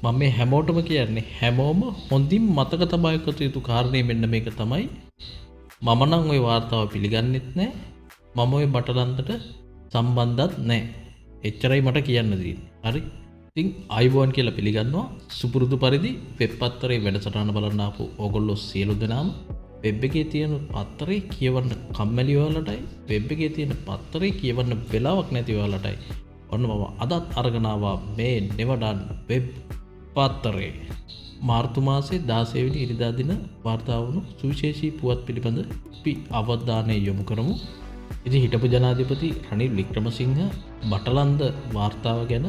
මම මේ හැමෝටම කියන්නේ, හැමෝම හොඳින් මතක තබා ගත යුතු කාරණේ මෙන්න මේක තමයි. මම නම් ඔය වාර්තාව පිළිගන්නෙත් නෑ. මම ඔය බටලන්දට සම්බන්ධත් නෑ. එච්චරයි මට කියන්න තියෙන්නේ. හරි. ඉතින් ආයුබෝවන් කියලා පිළිගන්නවා. සුපුරුදු පරිදි වෙබ් පත්තරේ වැඩසටහන බලන්න ආපු ඕගොල්ලෝ සියලු දෙනාම, වෙබ් එකේ තියෙන පත්තරේ කියවන්න කම්මැලි ඔයාලටයි, වෙබ් එකේ තියෙන පත්තරේ කියවන්න වෙලාවක් නැති ඔයාලටයි, ඔන්න මම අදත් අරගෙන ආවා මේ නෙවඩන් වෙබ් පත්තරේ. මාර්තු මාසේ 16 වෙනි ඉරිදා දින වාර්තා වුණු සුවිශේෂී පුවත් පිළිබඳ අපි අවධානය යොමු කරමු. ඉතින් හිටපු ජනාධිපති රනිල් වික්‍රමසිංහ බටලන්ද වාර්තාව ගැන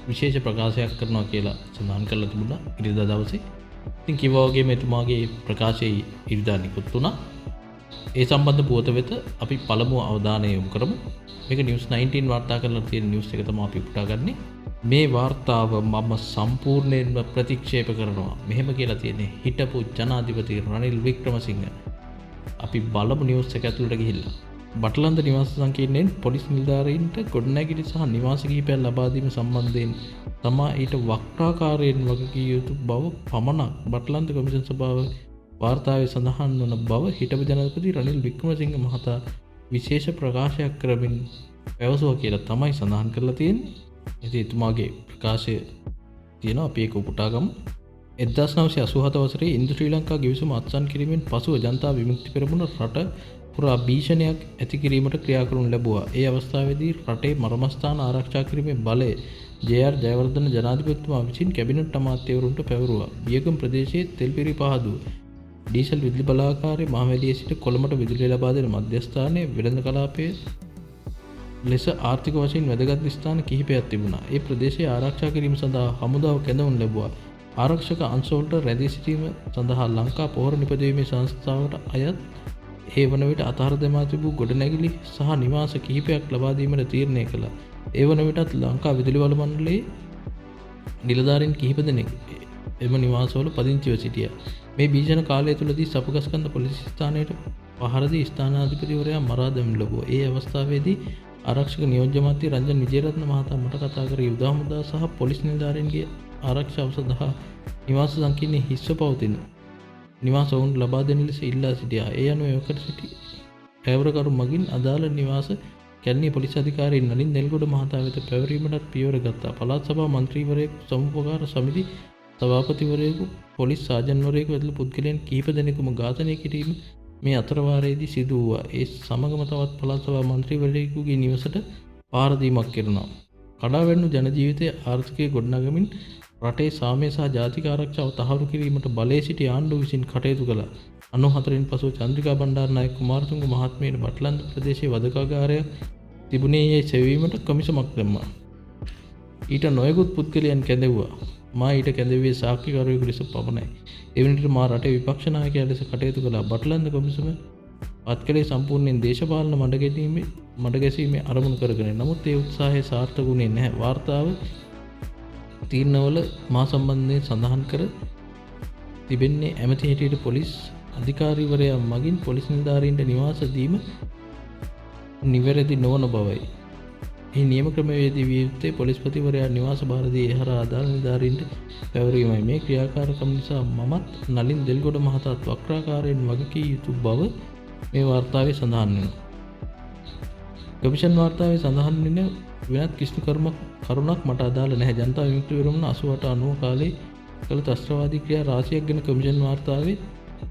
විශේෂ ප්‍රකාශයක් කරනවා කියලා සඳහන් කරලා තිබුණා ඉරිදා දවසේ. ඉතින් කිව්වා වගේම එතුමාගේ ප්‍රකාශය ඉරිදා නිකුත් වුණා. ඒ සම්බන්ධ පුවත වෙත අපි පළමුව අවධානය යොමු කරමු. මේක නිවුස් 19 වාර්තා කරලා තියෙන නිවුස් එක තමයි අපි උපුටාගන්නේ. මේ වාර්තාව මම සම්පූර්ණයෙන්ම ප්‍රතික්ෂේප කරනවා. මෙහෙම කියලා තියෙන්නේ හිටපු ජනාධිපති රනිල් වික්‍රමසිංහ. අපි බලමු නිවුස් එක ඇතුළට ගිහිල්ලා. බටලන්ද නිවාස සංකීර්ණයෙන් පොලිස් නිලධාරීන්ට ගොඩනැගිලි සහ නිවාස කිහිපයක් ලබා දීම සම්බන්ධයෙන් තමා ඊට වක්‍රාකාරයෙන් වගකිව යුතු බව පමණක් බටලන්ද කොමිෂන් සභාව වාර්තාවේ සඳහන් වන බව හිටපු ජනාධිපති රනිල් වික්‍රමසිංහ මහතා විශේෂ ප්‍රකාශයක් කරමින් පැවසුවා කියලා තමයි සඳහන් කරලා තියෙන්නේ. ඉතින් එතුමාගේ ප්‍රකාශය තියෙනවා, අපි ඒක උපුටා ගමු. 1987 වසරේ ඉන්දු ශ්‍රී ලංකා ගිවිසුම අත්සන් කිරීමෙන් පසුව ජනතා විමුක්ති පෙරමුණ රට පුරා භීෂණයක් ඇති කිරීමට ක්‍රියා කරනු ලැබුවා. ඒ අවස්ථාවේදී රටේ මර්මස්ථාන ආරක්ෂා කිරීමේ බලය ජේ.ආර්. ජයවර්ධන ජනාධිපතිතුමා විසින් කැබිනට් අමාත්‍යවරුන්ට පැවරුවා. බියගම ප්‍රදේශයේ තෙල්පිරි පහදුව, ඩීසල් විදුලි බලාගාරය, මහවැලියේ සිට කොළඹට විදුලිය ලබා දෙන මධ්‍යස්ථානය, වෙළඳ කලාපය ලෙස ආර්ථික වශයෙන් වැදගත් ස්ථාන කිහිපයක් තිබුණා. ඒ ප්‍රදේශය ආරක්ෂා කිරීම සඳහා හමුදාව කැඳවනු ලැබුවා. ආරක්ෂක අංශවලට රැඳී සිටීම සඳහා ලංකා පොහොර නිපදවීමේ සංස්ථාවට අයත් ඒ වන විට අතහර දමා තිබූ ගොඩනැගිලි සහ නිවාස කිහිපයක් ලබා දීමට තීරණය කළා. ඒ වන විටත් ලංකා විදුලි බල මණ්ඩලයේ නිලධාරීන් කිහිප දෙනෙක් එම නිවාසවල පදිංචිව සිටියා. මේ භීෂණ කාලය තුළදී සපුගස්කන්ද පොලිස් ස්ථානයට පහර දී ස්ථානාධිපතිවරයා මරා දමනු ලැබුවා. ඒ අවස්ථාවේදී ආරක්ෂක නියෝජ්‍ය අමාත්‍ය රංජන් විජේරත්න මහතා මට කතා කර යුද හමුදා සහ පොලිස් නිලධාරීන්ගේ ආරක්ෂාව සඳහා නිවාස සංකීර්ණයේ හිස්ව පවතින නිවාස ඔවුන් ලබා දෙන ලෙස ඉල්ලා සිටියා. ඒ අනුව එවකට සිටි ඩ්‍රයිවර්කරු මගින් අදාළ නිවාස කැලණිය පොලිස් අධිකාරී නලින් නෙල්ගොඩ මහතා වෙත පැවරීමටත් පියවර ගත්තා. පළාත් සභා මන්ත්‍රීවරයෙකු, සමුපකාර සමිති සභාපතිවරයෙකු, පොලිස් සාජන්වරයෙකු ඇතුළු පුද්ගලයන් කිහිප දෙනෙකුම ඝාතනය කිරීම මේ අතරවාරයේදී සිදු වූවා. ඒ සමගම තවත් පළාත් සභා මන්ත්‍රීවරයෙකුගේ නිවසට පහර දීමක් කෙරුණා. කඩා වැටුණු ජන ජීවිතයේ ආර්ථිකය ගොඩනගමින් රටේ සාමය සහ ජාතික ආරක්ෂාව තහවුරු කිරීමට බලයේ සිටි ආණ්ඩුව විසින් කටයුතු කළා. 94 න් පසුව චන්ද්‍රිකා බණ්ඩාරනායක කුමාරතුංග මහත්මියට බටලන්ද ප්‍රදේශයේ වධකාගාරයක් තිබුණේ යැයි සෙවීමට කොමිසමක් දැම්මා. ඊට නොයෙකුත් පුද්ගලයන් කැඳෙව්වා. මා ඊට කැඳවුවේ සාක්ෂිකරුවෙකු ලෙස පමණයි. ඒ වන විට මා රටේ විපක්ෂ නායකයා ලෙස කටයුතු කළා. බටලන්ද කොමිසම පත් කළේ සම්පූර්ණයෙන් දේශපාලන මඩ ගැසීමේ අරමුණු කරගෙන. නමුත් ඒ උත්සාහය සාර්ථක වුණේ නැහැ. වාර්තාව තීරණවල මා සම්බන්ධයෙන් සඳහන් කර තිබෙන්නේ ඇමති හැටියට පොලිස් අධිකාරිවරයා මගින් පොලිස් නිලධාරීන්ට නිවාස දීම නිවැරදි නොවන බවයි. එහි නියම ක්‍රමවේදය විය යුත්තේ පොලිස්පතිවරයා නිවාස භාර දී ඒ හරහා අදාළ නිලධාරීන්ට පැවරීමයි. මේ ක්‍රියාකාරකම් නිසා මමත් නලින් දෙල්ගොඩ මහතාත් වක්‍රාකාරයෙන් වගකිව යුතු බව මේ වාර්තාවේ සඳහන් වෙනවා. කොමිෂන් වාර්තාවේ සඳහන් වෙන වෙනත් කිසිදු කරුණක් මට අදාළ නැහැ. ජනතා විමුක්ති පෙරමුණ 88 90 කාලේ කළ ත්‍රස්තවාදී ක්‍රියා රාශියක් ගැන කොමිෂන් වාර්තාවේ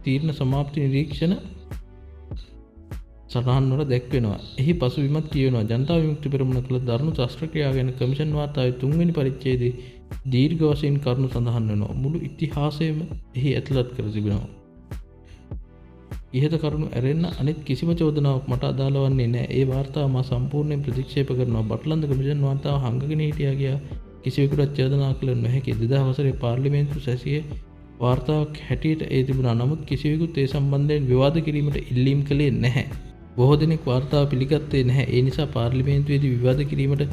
තීරණ සමාප්ති නිරීක්ෂණ සටහන් වල දැක්වෙනවා. එහි පසුබිමත් කියවෙනවා. ජනතා විමුක්ති පෙරමුණ කළ දරුණු ත්‍රස්ත ක්‍රියා ගැන කොමිෂන් වාර්තාවේ තුන්වෙනි පරිච්ඡේදයේ දීර්ඝ වශයෙන් කරුණු සඳහන් වෙනවා. මුළු ඉතිහාසයම එහි ඇතුළත් කර තිබෙනවා. ඉහත කරුණු ඇරෙන්න අනිත් කිසිම චෝදනාවක් මට අදාළ වන්නේ නැහැ. ඒ වාර්තාව මා සම්පූර්ණයෙන් ප්‍රතික්ෂේප කරනවා. බටලන්ද කොමිෂන් වාර්තාව හංගගෙන හිටියා කියා කිසිවෙකුටත් චෝදනා කළ නොහැකි. 2000 වසරේ පාර්ලිමේන්තු සැසියේ වාර්තාවක් හැටියට ඒ තිබුණා. නමුත් කිසිවෙකුත් ඒ සම්බන්ධයෙන් විවාද කිරීමට ඉල්ලීම් කළේ නැහැ. බොහෝ දෙනෙක් වාර්තාව පිළිගත්තේ නැහැ. ඒ නිසා පාර්ලිමේන්තුවේදී විවාද කිරීමට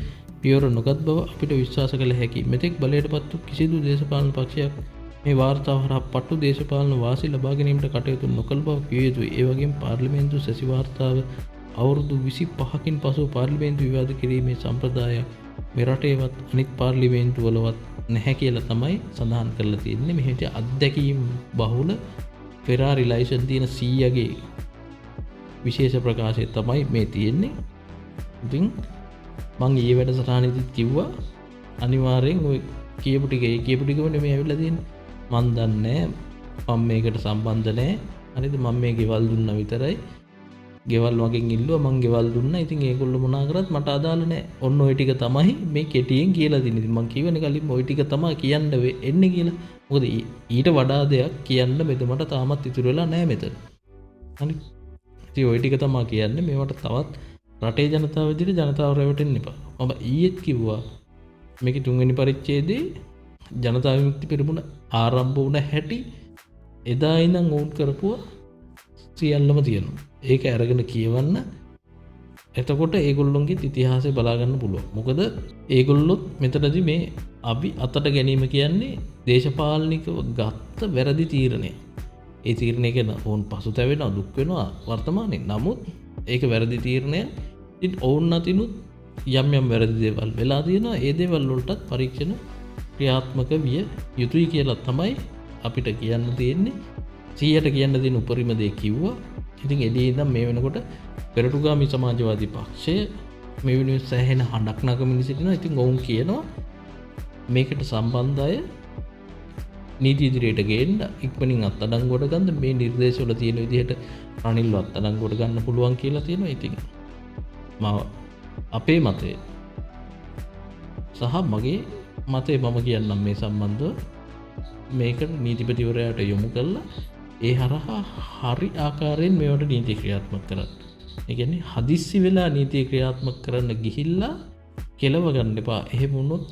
පියවර නොගත් බව අපිට විශ්වාස කළ හැකියි. මෙතෙක් බලයට පත් වූ කිසිදු දේශපාලන පක්ෂයක් මේ වාර්තාව හරහා පටු දේශපාලන වාසි ලබා ගැනීමට කටයුතු නොකළ බව කිව යුතුයි. ඒ වගේම පාර්ලිමේන්තු සැසි වාර්තාව අවුරුදු 25කින් පසුව පාර්ලිමේන්තු විවාද කිරීමේ සම්ප්‍රදායක් මෙරටේවත් අනිත් පාර්ලිමේන්තුවලවත් නැහැ කියලා තමයි සඳහන් කරලා තියෙන්නේ. මෙහෙට අත්දැකීම් බහුල ෆෙරාරි ලයිසන් තියෙන සීයාගේ විශේෂ ප්‍රකාශය තමයි මේ තියෙන්නේ. ඉතින් මං ඊයේ වැඩසටහනේදීත් කිව්වා අනිවාර්යෙන් ඔය කියපු ටික, ඒ කියපු ටිකම නෙමෙයි ඇවිල්ලා තියෙන්නේ. මං දන්නේ මං මේකට සම්බන්ධ නෑ. හරිද? මං මේ ගෙවල් දුන්නා විතරයි. ගෙවල් වගෙන් ඉල්ලුවා, මං ගෙවල් දුන්නා. ඉතින් ඒගොල්ලෝ මොනා කරත් මට අදාළ නෑ. ඔන්න ඔය ටික තමයි මේ කෙටියෙන් කියලා දෙන්නේ. ඉතින් මං කියවනේ කලින් ඔය ටික තමයි කියන්න එන්නේ කියලා. මොකද ඊට වඩා දෙයක් කියන්න මෙතුමට තාමත් ඉතුරු වෙලා නෑ මෙතන. හරි. ඉතින් ඔය ටික තමයි කියන්නේ. මේවට තවත් රටේ ජනතාව විදිහට ජනතාව රැවටෙන්න එපා. මම ඊයේත් කිව්වා මේකේ තුන්වෙනි පරිච්ඡේදයේ ජනතා විමුක්ති පෙරමුණ ආරම්භ වුණ හැටි එදා ඉඳන් ඔවුන් කරපුවා සියල්ලම තියෙනවා. ඒක අරගෙන කියවන්න. එතකොට ඒගොල්ලොන්ගේ ඉතිහාසය බලා ගන්න පුළුවන්. මොකද ඒගොල්ලොත් මෙතනදී මේ අපි අතට ගැනීම කියන්නේ දේශපාලනිකව ගත්ත වැරදි තීරණයක්. ඒ තීරණය ගැන ඔවුන් පසුතැවෙනවා, දුක් වෙනවා වර්තමානයේ. නමුත් ඒක වැරදි තීරණයක්. ඉතින් ඔවුන් අතිනුත් යම් යම් වැරදි දේවල් වෙලා තියෙනවා. ඒ දේවල් වලටත් පරීක්ෂණ ක්‍රියාත්මක විය යුතුයි කියලා තමයි අපිට කියන්න තියෙන්නේ. 100ට කියන්න තියෙන උපරිම දේ කිව්වා. ඉතින් එළියේ ඉඳන් මේ වෙනකොට පෙරටුගාමී සමාජවාදී පක්ෂය මේ වෙනුවෙන් සෑහෙන හඬක් නගමින් සිටිනවා. ඉතින් ඔවුන් කියනවා මේකට සම්බන්ධ අය නීති ඉදිරියට ගේන්න, ඉක්මනින් අත්අඩංගුවට ගන්න, මේ නිර්දේශවල තියෙන විදිහට රනිල්ව අත්අඩංගුවට ගන්න පුළුවන් කියලා තියෙනවා. ඉතින් මම අපේ මතය සහ මගේ මතය මම කියන්නම් මේ සම්බන්ධව. මේක නීතිපතිවරයාට යොමු කරලා ඒ හරහා හරි ආකාරයෙන් මේවට නීති ක්‍රියාත්මක කරන්න. ඒ කියන්නේ හදිස්සි වෙලා නීති ක්‍රියාත්මක කරන්න ගිහිල්ලා කෙලව ගන්න එපා. එහෙම වුණොත්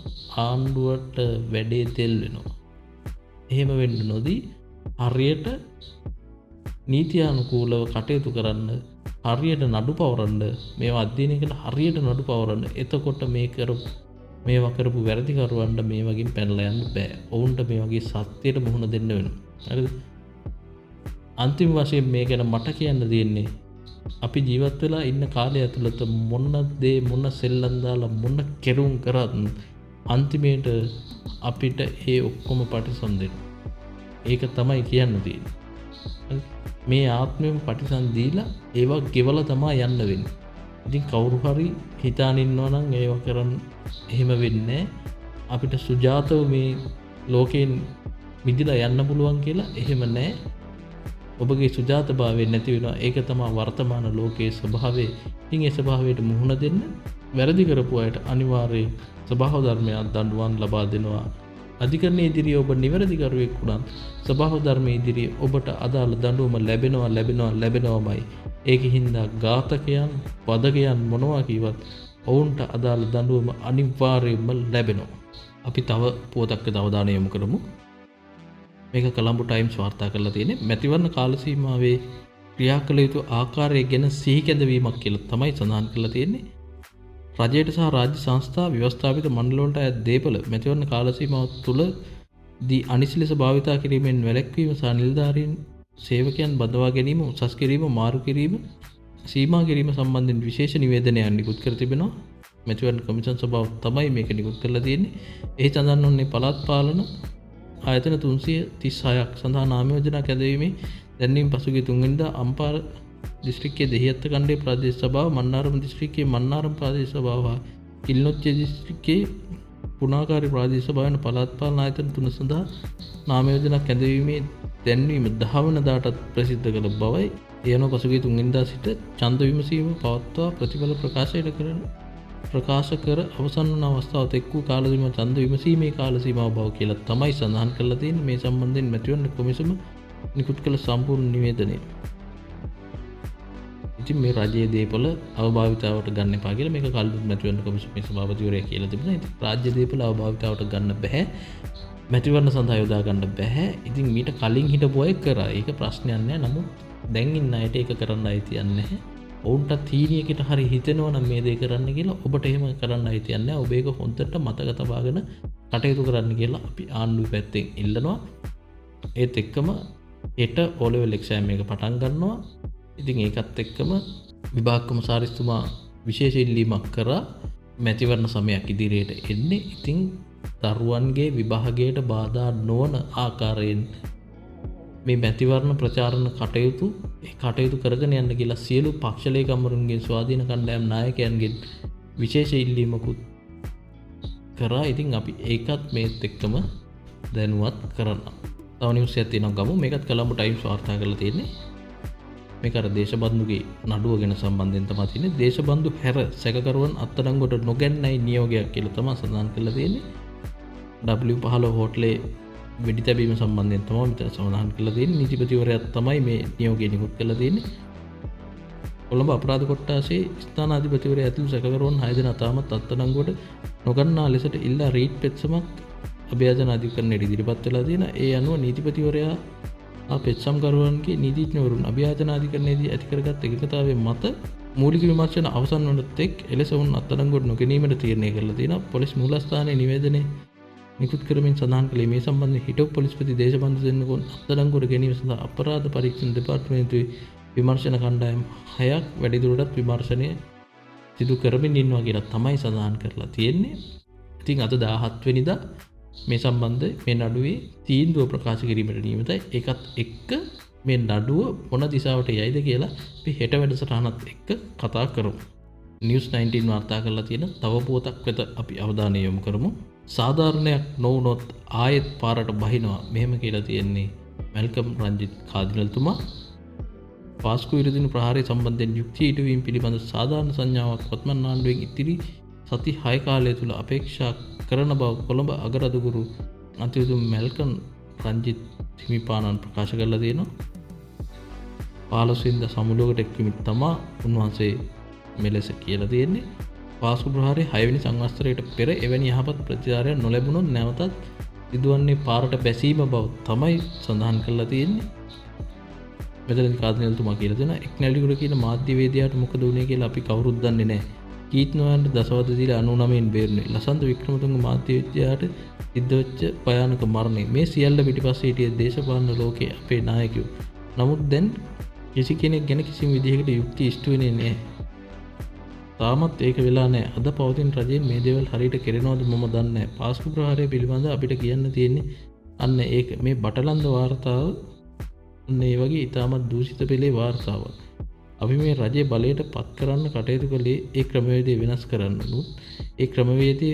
ආණ්ඩුවට වැඩේ තෙල් වෙනවා. එහෙම වෙන්න නොදී හරියට නීතියානුකූලව කටයුතු කරන්න, හරියට නඩු පවරන්න, මේවා අධ්‍යයනය කරලා හරියට නඩු පවරන්න. එතකොට මේවා කරපු වැරදිකරුවන්ට මේ වගේ පැනලා යන්න බෑ. ඔවුන්ට මේ වගේ සත්‍යයට මුහුණ දෙන්න වෙනවා. හරිද? අන්තිම වශයෙන් මේ ගැන මට කියන්න තියෙන්නේ අපි ජීවත් වෙලා ඉන්න කාලය ඇතුළත මොන දේ මොන සෙල්ලම් දාලා මොන කෙරුම් කරත් අන්තිමේට අපිට ඒ ඔක්කොම පටිසම් දෙනවා. ඒක තමයි කියන්න තියෙන්නේ. මේ ආත්මෙම පටිසම් දීලා ඒවා ගෙවලා තමයි යන්න වෙන්නේ. ඉතින් කවුරු හරි හිතාන ඉන්නවා නම් ඒවා කරන්න එහෙම වෙන්නේ අපිට සුජාතව මේ ලෝකයෙන් මිදිලා යන්න පුළුවන් කියලා එහෙම නෑ. ඔබගේ සුජාතභාවය නැති වෙනවා. ඒක තමයි වර්තමාන ලෝකයේ ස්වභාවය. ඉතින් ඒ ස්වභාවයට මුහුණ දෙන්න වැරදි කරපු අයට අනිවාර්යයෙන් ස්වභාව ධර්මයන් දඬුවම් ලබා දෙනවා. අධිකරණය ඉදිරියේ ඔබ නිවැරදි කරුවෙක් වුණත් ස්වභාව ධර්මයේ ඉදිරියේ ඔබට අදාළ දඬුවම ලැබෙනවා, ලැබෙනවා, ලැබෙනවමයි. ඒක හින්දා ඝාතකයන්, වදකයන් මොනවා කිව්වත් ඔවුන්ට අදාළ දඬුවම අනිවාර්යයෙන්ම ලැබෙනවා. අපි තව පුවතක් වෙත අවධානය යොමු කරමු. මේක කොළඹ ටයිම්ස් වාර්තා කරලා තියෙන්නේ. මැතිවරණ කාල සීමාවේ ක්‍රියා කළ යුතු ආකාරය ගැන සිහි කැඳවීමක් කියලා තමයි සඳහන් කරලා තියෙන්නේ. රජයට සහ රාජ්‍ය සංස්ථා ව්‍යවස්ථාපිත මණ්ඩල වලට අයත් දේපළ මැතිවරණ කාල සීමාව තුළ දී අනිසි ලෙස භාවිතා කිරීමෙන් වැළැක්වීම සහ නිලධාරීන් සේවකයන් බඳවා ගැනීම, උසස් කිරීම, මාරු කිරීම, සීමා කිරීම සම්බන්ධයෙන් විශේෂ නිවේදනයක් නිකුත් කර තිබෙනවා. මැතිවරණ කොමිෂන් සභාව තමයි මේක නිකුත් කරලා තියෙන්නේ. එහි සඳහන් වන්නේ පළාත් පාලන ආයතන 336ක් සඳහා නාම යෝජනා කැඳවීමේ දැන්වීම පසුගිය තුන්වෙනිදා අම්පාර දිස්ත්‍රික්කයේ දෙහිඅත්ත කණ්ඩේ ප්‍රාදේශ සභාව, මන්නාරම දිස්ත්‍රික්කයේ මන්නාරම ප්‍රාදේශ සභාව හා කිලිනොච්චිය දිස්ත්‍රික්කයේ පුණාකාරි ප්‍රාදේශ සභාව යන පළාත් පාලන ආයතන තුන සඳහා නාම යෝජනා කැඳවීමේ දැන්වීම 10 වනදාටත් ප්‍රසිද්ධ කළ බවයි. ඒ අනුව පසුගිය තුන්වෙනිදා සිට ඡන්ද විමසීම පවත්වා ප්‍රතිඵල ප්‍රකාශ කර අවසන් වන අවස්ථාව තෙක් වූ කාල සීමාව ඡන්ද විමසීමේ කාල සීමාව බව කියලා තමයි සඳහන් කරලා තියෙන්නේ. මේ සම්බන්ධයෙන් මැතිවරණ කොමිසම නිකුත් කළ සම්පූර්ණ නිවේදනය. ඉතින් මේ රජයේ දේපළ අවභාවිතාවට ගන්න එපා කියලා මේක කල්ප මැතිවරණ කොමිසමේ සභාපතිවරයා කියලා තිබුණා. ඉතින් රාජ්‍ය දේපළ අවභාවිතාවට ගන්න බැහැ. මැතිවරණ සඳහා යොදා ගන්න බැහැ. ඉතින් මීට කලින් හිටපු අය කරා. ඒක ප්‍රශ්නයක් නෑ. නමුත් දැන් ඉන්න අයට ඒක කරන්න අයිතියක් නැහැ. ඔවුන්ට තීනියකට හරි හිතෙනවා නම් මේ දේ කරන්න කියලා ඔබට එහෙම කරන්න අයිතියක් නෑ. ඔබ ඒක හොඳට මතක තබාගෙන කටයුතු කරන්න කියලා අපි ආණ්ඩුව පැත්තෙන් ඉල්ලනවා. ඒත් එක්කම හෙට O level exam එක පටන් ගන්නවා. ඉතින් ඒකත් එක්කම විභාග කොමසාරිස්තුමා විශේෂ ඉල්ලීමක් කරා මැතිවරණ සමයක් ඉදිරියට එන්නේ. ඉතින් දරුවන්ගේ විභාගයට බාධා නොවන ආකාරයෙන් මේ මැතිවරණ ප්‍රචාරණ කටයුතු ඒ කටයුතු කරගෙන යන්න කියලා සියලු පක්ෂ ලේකම්වරුන්ගෙන් ස්වාධීන කණ්ඩායම් නායකයන්ගෙන් විශේෂ ඉල්ලීමකුත් කරා. ඉතින් අපි ඒකත් මේත් එක්කම දැනුවත් කරන්න. තව නිවුස් එකක් තියෙනවා ගමු. මේකත් කොළඹ ටයිම්ස් වාර්තා කරලා තියෙන්නේ. මේක අර දේශබන්දුගේ නඩුව ගැන සම්බන්ධයෙන් තමයි තියෙන්නේ. දේශබන්දු හැර සැකකරුවන් අත්අඩංගුවට නොගන්නයි නියෝගයක් කියලා තමයි සඳහන් කරලා තියෙන්නේ. W15 හෝටලේ වෙඩි තැබීම සම්බන්ධයෙන් තමයි මෙතන සඳහන් කරලා තියෙන්නේ. නීතිපතිවරයා තමයි මේ නියෝගය නිකුත් කරලා තියෙන්නේ. කොළඹ අපරාධ කොට්ටාසේ ස්ථානාධිපතිවරයා ඇතුළු සැකකරුවන් 6 දෙනා තාමත් අත්අඩංගුවට නොගන්නා ලෙසට ඉල්ලා රීට් පෙත්සමක් අභියාචන අධිකරණයට ඉදිරිපත් වෙලා තියෙනවා. ඒ අනුව නීතිපතිවරයා පෙත්සම්කරුවන්ගේ නීතිඥවරුන් අභියාචන අධිකරණයේදී ඇති කරගත් එකඟතාවය මත මූලික විමර්ශන අවසන් වන තෙක් එලෙස ඔවුන් අත්අඩංගුවට නොගැනීමට තීරණය කරලා තියෙනවා. පොලිස් මූලස්ථානයේ නිවේදනය නිකුත් කරමින් සඳහන් කළේ මේ සම්බන්ධයෙන් හිටපු පොලිස්පති දේශබන්දු දෙන්නකෝන් අත්අඩංගුවට ගැනීම සඳහා අපරාධ පරීක්ෂණ දෙපාර්තමේන්තුවේ විමර්ශන කණ්ඩායම් 6ක් වැඩිදුරටත් විමර්ශනය සිදු කරමින් ඉන්නවා කියලා තමයි සඳහන් කරලා තියෙන්නේ. ඉතින් අද 17 වෙනිදා මේ සම්බන්ධ මේ නඩුවේ තීන්දුව ප්‍රකාශ කිරීමට නියමිතයි. ඒකත් එක්ක මේ නඩුව මොන දිශාවට යයිද කියලා අපි හෙට වැඩසටහනත් එක්ක කතා කරමු. නිවුස් 19 වාර්තා කරලා තියෙන තව පුවතක් වෙත අපි අවධානය යොමු කරමු. සාධාරණයක් නොවුනොත් ආයෙත් පාරට බහිනවා මෙහෙම කියලා තියෙන්නේ මැල්කම් රංජිත් කාදිනල්තුමා. පාස්කු ඉරදිනු ප්‍රහාරය සම්බන්ධයෙන් යුක්තිය ඉටුවීම පිළිබඳ සාධාරණ සංඥාවක් වත්මන් ආණ්ඩුවෙන් ඉතිරි සති 6 කාලය තුළ අපේක්ෂා කරන බව කොළඹ අගරදුගුරු අතිඋතුම් මැල්කම් රංජිත් හිමිපාණන් ප්‍රකාශ කරලා තියෙනවා. 15 වෙනිදා සමුළුවකට එක්වීම තමා උන්වහන්සේ මෙලෙස කියලා තියෙන්නේ. පාස්කු ප්‍රහාරයේ 6 වෙනි සංවත්සරයට පෙර එවැනි යහපත් ප්‍රතිචාරයක් නොලැබුණොත් නැවතත් සිදුවන්නේ පාරට බැසීම බව තමයි සඳහන් කරලා තියෙන්නේ. මෙතනදී කාදිනල්තුමා කියලා දෙනවා එක් නැලිගුඩ කියන මාධ්‍යවේදියාට මොකද වුනේ කියලා අපි කවුරුත් දන්නේ නැහැ. කීත් නොයන්ට දසවද දීලා 99න් බේරුණේ. ලසන්ත වික්‍රමතුංග මාධ්‍යවේදියාට සිද්ධ වෙච්ච භයානක මරණය. මේ සියල්ල පිටිපස්සේ හිටිය දේශපාලන ලෝකයේ අපේ නායකයෝ. නමුත් දැන් කිසි කෙනෙක් ගැන කිසිම විදිහකට යුක්ති ඉෂ්ට වෙන්නේ නැහැ. තාමත් ඒක වෙලා නැහැ. අද පවතින රජයෙන් මේ දේවල් හරියට කෙරෙනවද මම දන්නේ නැහැ. පාස්කු ප්‍රහාරය පිළිබඳ අපිට කියන්න තියෙන්නේ අන්න ඒක. මේ බටලන්ද වාර්තාව අන්න ඒ වගේ ඉතාමත් දූෂිත පෙළේ වාර්තාවක්. අපි මේ රජය බලයට පත් කරන්න කටයුතු කළේ ඒ ක්‍රමවේදය වෙනස් කරන්න. නමුත් ඒ ක්‍රමවේදය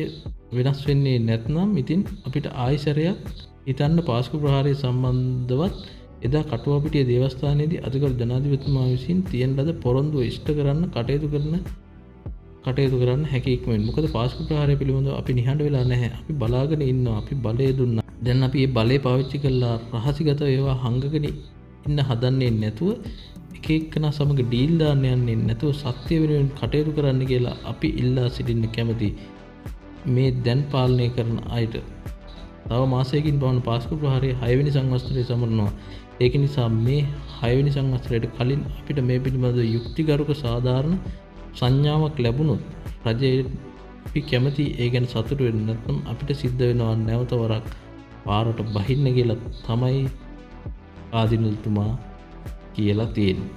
වෙනස් වෙන්නේ නැත්නම් ඉතින් අපිට ආයිසරයක් හිතන්න පාස්කු ප්‍රහාරය සම්බන්ධවත් එදා කටුවාපිටිය දේවස්ථානයේදී අතිගරු ජනාධිපතිතුමා විසින් තියන ලද පොරොන්දුව ඉෂ්ට කරන්න කටයුතු කරන්න හැකි ඉක්මනින්. මොකද පාස්කු ප්‍රහාරය පිළිබඳව අපි නිහඬ වෙලා නැහැ. අපි බලාගෙන ඉන්නවා. අපි බලය දුන්නා. දැන් අපි මේ බලය පාවිච්චි කරලා රහසිගත ඒවා හංගගෙන ඉන්න හදන්නේ නැතුව එක එක්කෙනා සමග ඩීල් දාන්න යන්නේ නැතුව සත්‍ය වෙනුවෙන් කටයුතු කරන්න කියලා අපි ඉල්ලා සිටින්න කැමති මේ දැන් පාලනය කරන අයට. තව මාසයකින් පවන පාස්කු ප්‍රහාරයේ 6 වෙනි සංවත්සරය සමරනවා. ඒක නිසා මේ 6 වෙනි සංවත්සරයට කලින් අපිට මේ පිළිබඳව යුක්තිගරුක සාධාරණ සංඥාවක් ලැබුණොත් රජයේ අපි කැමති ඒ ගැන සතුටු වෙන්න, නැත්නම් අපිට සිද්ධ වෙනවා නැවත වරක් පාරට බහින්න කියලා තමයි ආදිනල්තුමා කියලා තියෙන්නේ.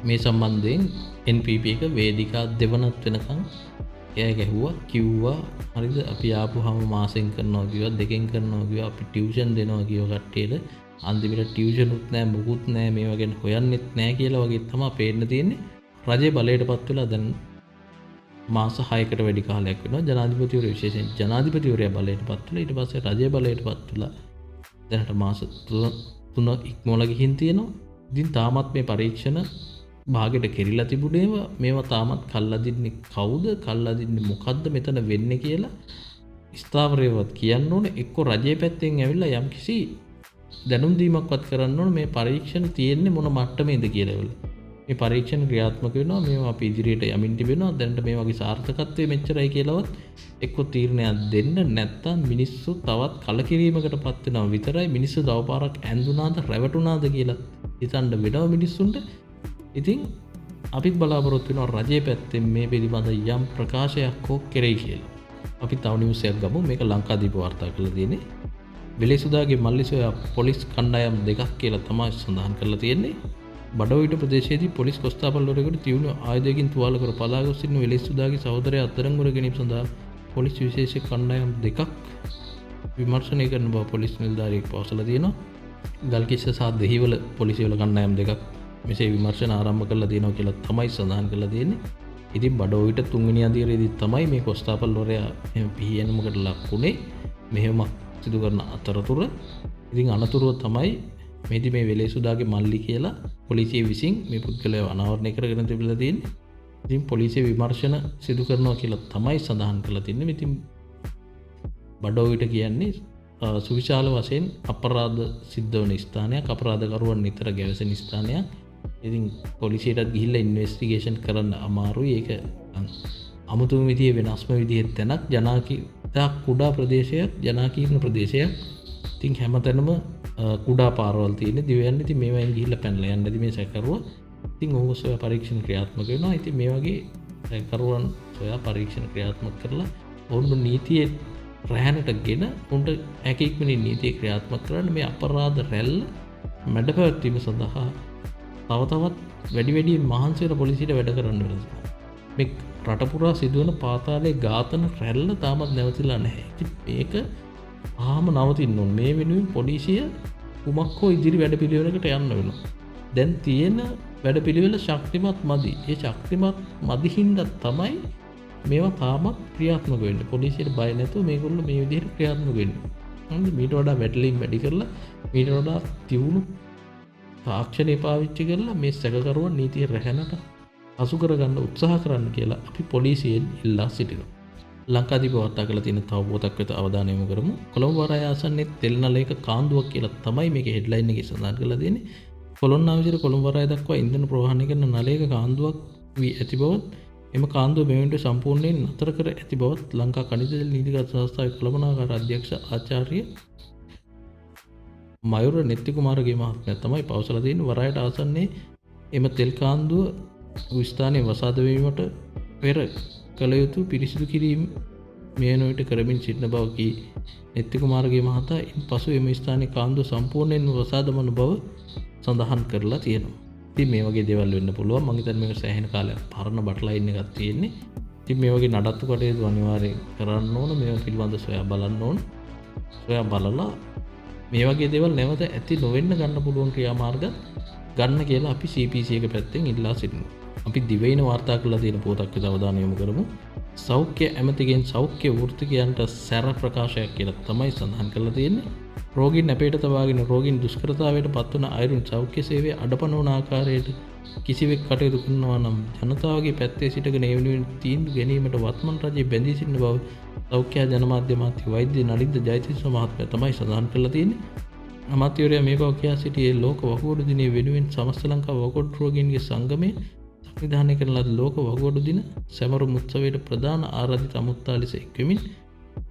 මේ සම්බන්ධයෙන් NPP එක වේදිකා දෙවනත් වෙනකන් කෑ ගැහුවා, කිව්වා හරිද අපි ආපුවාම මාසෙන් කරනවා කිව්වා, දෙකෙන් කරනවා කිව්වා, අපි ටියුෂන් දෙනවා කිව්වා කට්ටියට. අන්තිමට ටියුෂන් උත් නෑ, මොකුත් නෑ, මේවා ගැන හොයන්නෙත් නෑ කියලා වගේ තමයි පේන්න තියෙන්නේ. රජය බලයට පත් වෙලා දැන් මාස 6කට වැඩි කාලයක් වෙනවා. ජනාධිපතිවරයා විශේෂයෙන් ජනාධිපතිවරයා බලයට පත් වෙලා ඊට පස්සේ රජය බලයට පත් වෙලා දැනට මාස 3 ඉක්මවලා ගිහින් තියෙනවා. ඉතින් තාමත් මේ පරීක්ෂණ භාගෙට කෙරිලා තිබුණේව මේවා තාමත් කල් අදින්නේ කවුද, කල් අදින්නේ මොකද්ද මෙතන වෙන්නේ කියලා ස්ථාවරයවත් කියන්න ඕනේ. එක්ක රජයේ පැත්තෙන් ඇවිල්ලා යම්කිසි දැනුම් දීමක්වත් කරන්න ඕනේ මේ පරීක්ෂණ තියෙන්නේ මොන මට්ටමේද කියලා එවල. මේ පරීක්ෂණ ක්‍රියාත්මක වෙනවා, මේවා අපි ඉදිරියට යමින් තිබෙනවා, දැනට මේ වගේ සාර්ථකත්වය මෙච්චරයි කියලාවත් එක්ක තීරණයක් දෙන්න, නැත්තම් මිනිස්සු තවත් කලකිරීමකට පත් වෙනවා විතරයි. මිනිස්සු තව පාරක් ඇඳුනාද රැවටුනාද කියලා හිතන්න වෙනවා මිනිස්සුන්ට. ඉතින් අපිත් බලාපොරොත්තු වෙනවා රජයේ පැත්තෙන් මේ පිළිබඳ යම් ප්‍රකාශයක් හෝ කෙරෙයි කියලා. අපි තව නිවුස් එකක් ගමු. මේක ලංකාදීප වාර්තා කරලා තියෙන්නේ. වෙලේසුදාගේ මල්ලි සොයා පොලිස් කණ්ඩායම් දෙකක් කියලා තමයි සඳහන් කරලා තියෙන්නේ. බඩවයිට ප්‍රදේශයේදී පොලිස් කොස්තාපල්වරයෙකුට තියුණු ආයුධයකින් තුවාල කර පලා ගොස් සිටින වෙලේසුදාගේ සහෝදරයා අත්අඩංගුවට ගැනීම සඳහා පොලිස් විශේෂ කණ්ඩායම් දෙකක් විමර්ශනය කරන බව පොලිස් නිලධාරියෙක් පවසලා තියෙනවා. ගල්කිස්ස සහ දෙහිවල පොලිසිය වල කණ්ඩායම් දෙකක් මෙසේ විමර්ශන ආරම්භ කරලා තියෙනවා කියලා තමයි සඳහන් කරලා තියෙන්නේ. ඉතින් බඩෝවිට තුන්වෙනි අදියරේදී තමයි මේ කොස්තාපල්වරයා එහෙම පිහියනමකට ලක් වුණේ. මෙහෙම සිදු කරන අතරතුර ඉතින් අනතුරුව තමයි මේදි මේ වෙලේසුදාගේ මල්ලි කියලා පොලිසිය විසින් මේ පුද්ගලයාව අනාවරණය කරගෙන තිබිලා තියෙන්නේ. ඉතින් පොලිසිය විමර්ශන සිදු කරනවා කියලා තමයි සඳහන් කරලා තින්නේ. ඉතින් බඩෝවිට කියන්නේ සුවිශාල වශයෙන් අපරාධ සිද්ධ වන ස්ථානයක්, අපරාධකරුවන් නිතර ගැවසෙන ස්ථානයක්. ඉතින් පොලිසියටත් ගිහිල්ලා ඉන්වෙස්ටිගේෂන් කරන්න අමාරුයි. ඒක අමුතුම විදිහේ වෙනස්ම විදිහේ තැනක්, ජනාකී කුඩා ප්‍රදේශයක්, ජනාකීර්ණ ප්‍රදේශයක්. ඉතින් හැමතැනම කුඩා පාරවල් තියෙන දිව යන්නේ. ඉතින් මේවායින් ගිහිල්ලා පැනලා යන්න ඉතින් මේ සැකකරුවා. ඉතින් ඔහු සොයා පරීක්ෂණ ක්‍රියාත්මක වෙනවා. ඉතින් මේ වගේ සැකකරුවන් සොයා පරීක්ෂණ ක්‍රියාත්මක කරලා ඔවුන් නීතියේ රැහැනට ගෙන උන්ට හැකි ඉක්මනින් නීතිය ක්‍රියාත්මක කරන්න මේ අපරාධ රැල්ල මැඩපැවැත්වීම සඳහා තව තවත් වැඩි වැඩියෙන් මහන්සි වෙන පොලිසියට වැඩ කරන්න වෙනවා. මේ රට පුරා සිදුවන පාතාලයේ ඝාතන රැල්ල තාමත් නැවතිලා නැහැ. ඉතින් මේක ආම නවතින්න ඕන. මේ වෙනුවෙන් පොලිසිය කුමක් හෝ ඉදිරි වැඩපිළිවෙලකට යන්න වෙනවා. දැන් තියෙන වැඩපිළිවෙල ශක්තිමත් මදි. ඒ ශක්තිමත් මදි හින්දා තමයි මේවා තාමත් ක්‍රියාත්මක වෙන්නේ. පොලිසියට බය නැතුව මේගොල්ලෝ මේ විදිහට ක්‍රියාත්මක වෙන්නේ. හරිද? මීට වඩා වැටලීම් වැඩි කරලා මීට වඩා තියුණු තාක්ෂණය පාවිච්චි කරලා මේ සැකකරුවන් නීතිය රැහැනට හසු කරගන්න උත්සාහ කරන්න කියලා අපි පොලිසියෙන් ඉල්ලා සිටිනවා. ලංකාදීප වාර්තා කරලා තියෙන තව පුවතක් වෙත අවධානය යොමු කරමු. කොළඹ වරාය ආසන්නයේ තෙල් නලයක කාන්දුවක් කියලා තමයි මේකේ හෙඩ්ලයින් එකේ සඳහන් කරලා තියෙන්නේ. කොළොන්නාව සිට කොළඹ වරාය දක්වා ඉන්ධන ප්‍රවාහනය කරන නලයක කාන්දුවක් වී ඇති බවත් එම කාන්දුව මේ වෙනකොට සම්පූර්ණයෙන් නතර කර ඇති බවත් ලංකා ඛනිජ තෙල් නීතිගත සංස්ථාවේ කළමනාකාර අධ්‍යක්ෂ ආචාර්ය මයුර නෙත්ති කුමාරගේ මහත්මයා තමයි පවසලා තියෙන්නේ. වරායට ආසන්නයේ එම තෙල් කාන්දුව ස්ථානයේ වසා දැමීමට පෙර කළ යුතු පිරිසිදු කිරීම මේ වන විට කරමින් සිටින බව කී නෙත්ති කුමාරගේ මහතා ඉන් පසු එම ස්ථානයේ කාන්දුව සම්පූර්ණයෙන්ම වසා දමන බව සඳහන් කරලා තියෙනවා. ඉතින් මේ වගේ දේවල් වෙන්න පුළුවන්. මං හිතන්නේ මේක සෑහෙන කාලයක් පරණ බට්ලයින් එකක් තියෙන්නේ. ඉතින් මේ වගේ නඩත්තු කටයුතු අනිවාර්යෙන් කරන්න ඕන. මේවා පිළිබඳ සොයා බලන්න ඕන. සොයා බලලා මේ වගේ දේවල් නැවත ඇති නොවෙන්න ගන්න පුළුවන් ක්‍රියාමාර්ග ගන්න කියලා අපි CPC එක පැත්තෙන් ඉල්ලා සිටිනවා. අපි දිවයින වාර්තා කරලා තියෙන පුවතක් වෙත අවධානය යොමු කරමු. සෞඛ්‍ය ඇමතිගෙන් සෞඛ්‍ය වෘත්තිකයන්ට සැර ප්‍රකාශයක් කියලා තමයි සඳහන් කරලා තියෙන්නේ. රෝගීන් අපේට තබාගෙන රෝගීන් දුෂ්කරතාවයට පත්වන අයුරින් සෞඛ්‍ය සේවය අඩපණ වන ආකාරයට කිසිවෙක් කටයුතු කරනවා නම් ජනතාවගේ පැත්තේ සිටගෙන ඒ වෙනුවෙන් තීන්දුව ගැනීමට වත්මන් රජය බැඳී සිටින බව සෞඛ්‍ය ජනමාධ්‍ය අමාත්‍ය වෛද්‍ය නලින්ද ජයතිස්ස මහත්මයා තමයි සඳහන් කරලා තියෙන්නේ. අමාත්‍යවරයා මේ බව කියා සිටියේ ලෝක වකුගඩු දිනය වෙනුවෙන් සමස්ත ලංකා වකුගඩු රෝගීන්ගේ සංගමය සංවිධානය කරන ලද ලෝක වකුගඩු දින සැමරුම් උත්සවයට ප්‍රධාන ආරාධිත අමුත්තා ලෙස එක්වෙමින්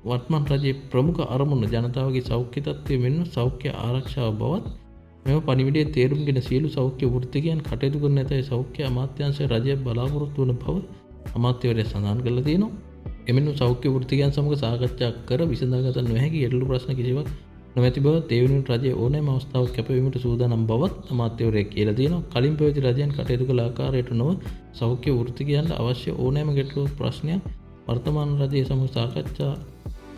වත්මන් රජයේ ප්‍රමුඛ අරමුණ ජනතාවගේ සෞඛ්‍ය තත්ත්වය මෙන්ම සෞඛ්‍ය ආරක්ෂාව බවත් මෙම පණිවිඩය තේරුම්ගෙන සියලු සෞඛ්‍ය වෘත්තිකයන් කටයුතු කරන ඇතැයි සෞඛ්‍ය අමාත්‍යාංශය රජය බලාපොරොත්තු වන බව අමාත්‍යවරයා සඳහන් කරලා තියෙනවා. එමෙන්ම සෞඛ්‍ය වෘත්තිකයන් සමග සාකච්ඡා කර විසඳාගත නොහැකි ගැටලු ප්‍රශ්න කිසිවක් නොමැති බවත් ඒ වෙනුවෙන් රජය ඕනෑම අවස්ථාවක කැපවීමට සූදානම් බවත් අමාත්‍යවරයා කියලා තියෙනවා. කලින් පැවති රජයන් කටයුතු කළ ආකාරයට නොව සෞඛ්‍ය වෘත්තිකයන්ට අවශ්‍ය ඕනෑම ගැටලුවක් ප්‍රශ්නයක් වර්තමාන රජය සමග සාකච්ඡා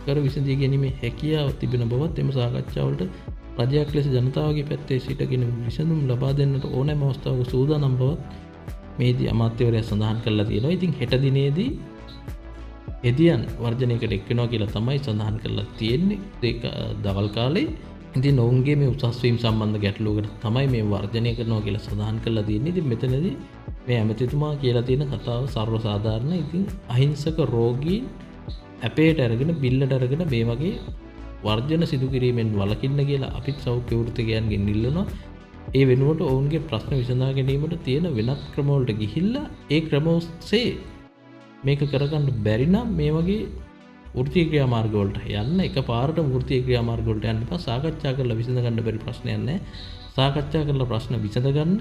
කර විසඳී ගැනීමේ හැකියාව තිබෙන බවත් එම සාකච්ඡාවලට රජයක් ලෙස ජනතාවගේ පැත්තේ සිටගෙන විසඳුම් ලබා දෙන්නට ඕනෑම අවස්ථාවක සූදානම් බවත් මේදී අමාත්‍යවරයා සඳහන් කරලා තියෙනවා. ඉතින් හෙට දිනේදී හෙදියන් වර්ජනයකට එක් වෙනවා කියලා තමයි සඳහන් කරලා තියෙන්නේ ඒක දවල් කාලේ. ඉතින් ඔවුන්ගේ මේ උසස් වීම සම්බන්ධ ගැටලුවකට තමයි මේ වර්ජනය කරනවා කියලා සඳහන් කරලා තියෙන්නේ. ඉතින් මෙතනදී මේ ඇමතිතුමා කියලා තියෙන කතාව සර්ව සාධාරණ. ඉතින් අහිංසක රෝගීන් ඇපේට අරගෙන බිල්ලට අරගෙන මේ වගේ වර්ජන සිදු කිරීමෙන් වළකින්න කියලා අපිත් සෞඛ්‍ය වෘත්තිකයන්ගෙන් ඉල්ලනවා. ඒ වෙනුවට ඔවුන්ගේ ප්‍රශ්න විසඳා ගැනීමට තියෙන වෙනත් ක්‍රමවලට ගිහිල්ලා ඒ ක්‍රම ඔස්සේ මේක කරගන්න බැරි නම් මේ වගේ වෘත්තීය ක්‍රියාමාර්ග වලට යන්න, එකපාරටම වෘත්තීය ක්‍රියාමාර්ග වලට යන්න එපා. සාකච්ඡා කරලා විසඳ ගන්න බැරි ප්‍රශ්නයක් නෑ. සාකච්ඡා කරලා ප්‍රශ්න විසඳ ගන්න,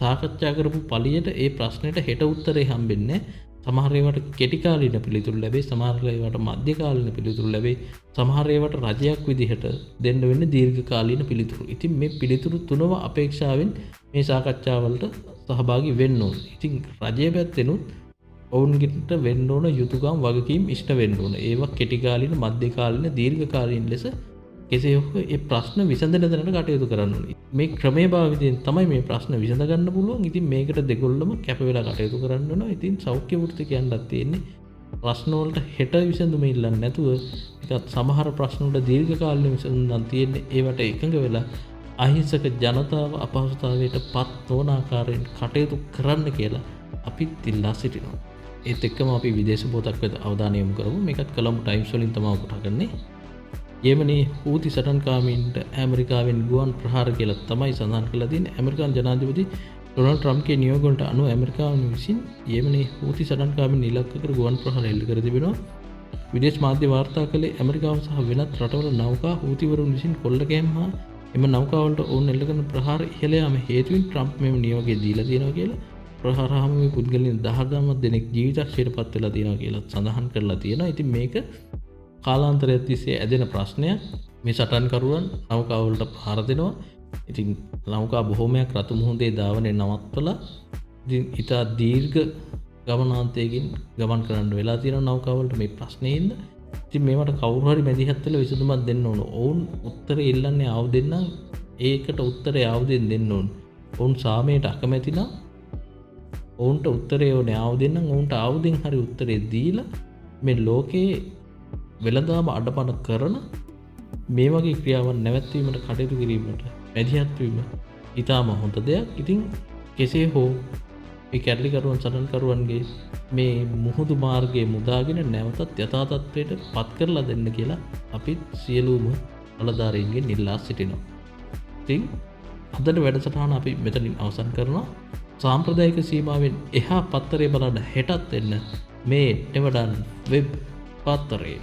සාකච්ඡා කරපු පළියට ඒ ප්‍රශ්නෙට හෙට උත්තරේ හම්බෙන්නේ නෑ. සමහර ඒවාට කෙටි කාලීන පිළිතුරු ලැබෙයි, සමහර ඒවාට මධ්‍ය කාලීන පිළිතුරු ලැබෙයි, සමහර ඒවාට රජයක් විදිහට දෙන්න වෙන්නේ දීර්ඝ කාලීන පිළිතුරු. ඉතින් මේ පිළිතුරු තුනම අපේක්ෂාවෙන් මේ සාකච්ඡාවලට සහභාගී වෙන්න ඕන. ඉතින් රජය පැත්තෙනුත් ඔවුන්ගිට වෙන්න ඕන යුතුකම් වගකීම් ඉෂ්ට වෙන්න ඕන. ඒවා කෙටි කාලීන, මධ්‍ය කාලීන, දීර්ඝ කාලීන ලෙස කෙසේ හෝ ඒ ප්‍රශ්න විසඳන තැනට කටයුතු කරන්න ඕනේ. මේ ක්‍රමයේ භාවිතයෙන් තමයි මේ ප්‍රශ්න විසඳ ගන්න පුළුවන්. ඉතින් මේකට දෙගොල්ලම කැප වෙලා කටයුතු කරන්න ඕන. ඉතින් සෞඛ්‍ය වෘත්තිකයන්ටත් තියෙන්නේ ප්‍රශ්න වලට හෙට විසඳුම ඉල්ලන්නේ නැතුව ටිකක් සමහර ප්‍රශ්න වලට දීර්ඝකාලීන විසඳුම් නම් තියෙන්නේ ඒවට එකඟ වෙලා අහිංසක ජනතාව අපහසුතාවයට පත් නොවන ආකාරයෙන් කටයුතු කරන්න කියලා අපිත් ඉල්ලා සිටිනවා. ඒත් එක්කම අපි විදේශ පොතක් වෙත අවධානය යොමු කරමු. මේකත් කොළඹ ටයිම්ස් වලින් තමයි උපුටා ගන්නේ. යෙමනයේ හූති සටන්කාමීන්ට ඇමරිකාවෙන් ගුවන් ප්‍රහාර කියලා තමයි සඳහන් කරලා තියෙන්නේ. ඇමරිකානු ජනාධිපති ඩොනල්ඩ් ට්‍රම්ප්ගේ නියෝග වලට අනුව ඇමරිකාව විසින් යෙමනයේ හූති සටන්කාමීන් ඉලක්ක කර ගුවන් ප්‍රහාර එල්ල කර තිබෙනවා. විදේශ මාධ්‍ය වාර්තා කළේ ඇමරිකාව සහ වෙනත් රටවල නෞකා හූතිවරුන් විසින් කොල්ල කැම් හා එම නෞකාවලට ඔවුන් එල්ල කරන ප්‍රහාර ඉහළ යාම හේතුවෙන් ට්‍රම්ප් මෙම නියෝගය දීලා තියෙනවා කියලා. ප්‍රහාර හමුවේ පුද්ගලයන් 10,000 දෙනෙක් ජීවිතක්ෂයට පත් වෙලා තියෙනවා කියලා සඳහන් කරලා තියෙනවා. ඉතින් මේක කාලාන්තරයක් තිස්සේ ඇදෙන ප්‍රශ්නයක්. මේ සටන්කරුවන් නෞකාවලට පහර දෙනවා. ඉතින් නෞකා බොහෝමයක් රතු මුහුදේ ධාවනය නවත්වලා ඉතින් ඉතා දීර්ඝ ගමනාන්තයකින් ගමන් කරන්න වෙලා තියෙනවා නෞකාවලට මේ ප්‍රශ්නේ හින්දා. ඉතින් මේවට කවුරු හරි මැදිහත් වෙලා විසඳුමක් දෙන්න ඕන. ඔවුන් උත්තරේ ඉල්ලන්නේ ආයුධෙන් නම් ඒකට උත්තරේ ආයුධෙන් දෙන්න ඕන. ඔවුන් සාමයට අකමැති නම් ඔවුන්ට උත්තරේ ඕනේ ආයුධෙන් නම් ඔවුන්ට ආයුධෙන් හරි උත්තරේ දීලා මේ ලෝකයේ වෙළඳාම අඩපණ කරන මේ වගේ ක්‍රියාවන් නැවැත්වීමට කටයුතු කිරීමට මැදිහත් වීම ඉතාම හොඳ දෙයක්. ඉතින් කෙසේ හෝ මේ කැරලිකරුවන් සටන්කරුවන්ගේ මේ මුහුදු මාර්ගය මුදාගෙන නැවතත් යථා තත්ත්වයට පත් කරලා දෙන්න කියලා අපිත් සියලුම බලධාරීන්ගෙන් ඉල්ලා සිටිනවා. ඉතින් අදට වැඩසටහන අපි මෙතනින් අවසන් කරනවා. සාම්ප්‍රදායික සීමාවෙන් එහා පත්තරේ බලන්න හෙටත් එන්න මේ නෙවඩන් වෙබ් පත්තරේ.